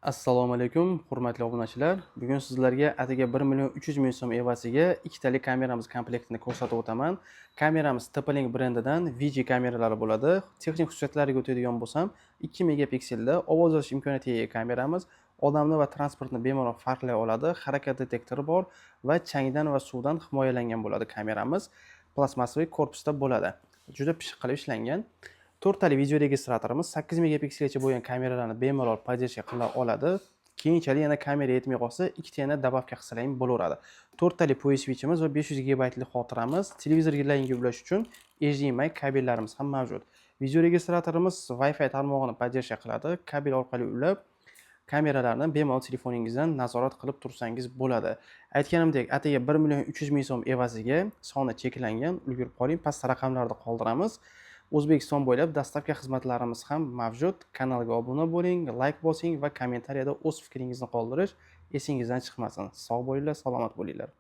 Assalomu alaykum, hurmatli obunachilar. Bugun sizlarga atigi 1 million 300 ming so'm evaziga ikkitalik kameramiz komplektini ko'rsatib o'taman. Kameramiz TP-Link brendidan VG kameralari bo'ladi. Texnik xususiyatlariga o'tadigan bo'lsam, 2 megapikselda ovoz yozish imkoniyatiga ega kameramiz odamni va transportni bemalol farqlay oladi. Harakat detektori bor va changdan va suvdan himoyalangan bo'ladi kameramiz. Plastmassaviy korpusda bo'ladi. Juda pishiq qilib ishlangan. To'rttalik video registratorimiz 8 megapikselgacha bo'lgan kameralarni bemalol поддержка qila oladi. Keyinchalik yana kamera yetmay qolsa, ikkita yana добавка qilsalar ham bo'laveradi. To'rttalik PoE switchimiz va 500 gigabaytli xotiramiz, televizorga ulash uchun HDMI kabellarimiz ham mavjud. Video registratorimiz Wi-Fi tarmog'ini поддержка qiladi. Kabel orqali ulab, kameralarni bemalol telefoningizdan nazorat qilib tursangiz bo'ladi. Aytganimdek, atigi 1 million 300 ming so'm evaziga, soni cheklangan, ulgurib qoling, pastda raqamlarni qoldiramiz. O'zbekiston bo'ylab доставка xizmatlarimiz ham mavjud. Kanalga obuna bo'ling, layk bosing va kommentariyada o'z fikringizni qoldirish esingizdan chiqmasin. Sog' bo'linglar, salomat bo'linglar.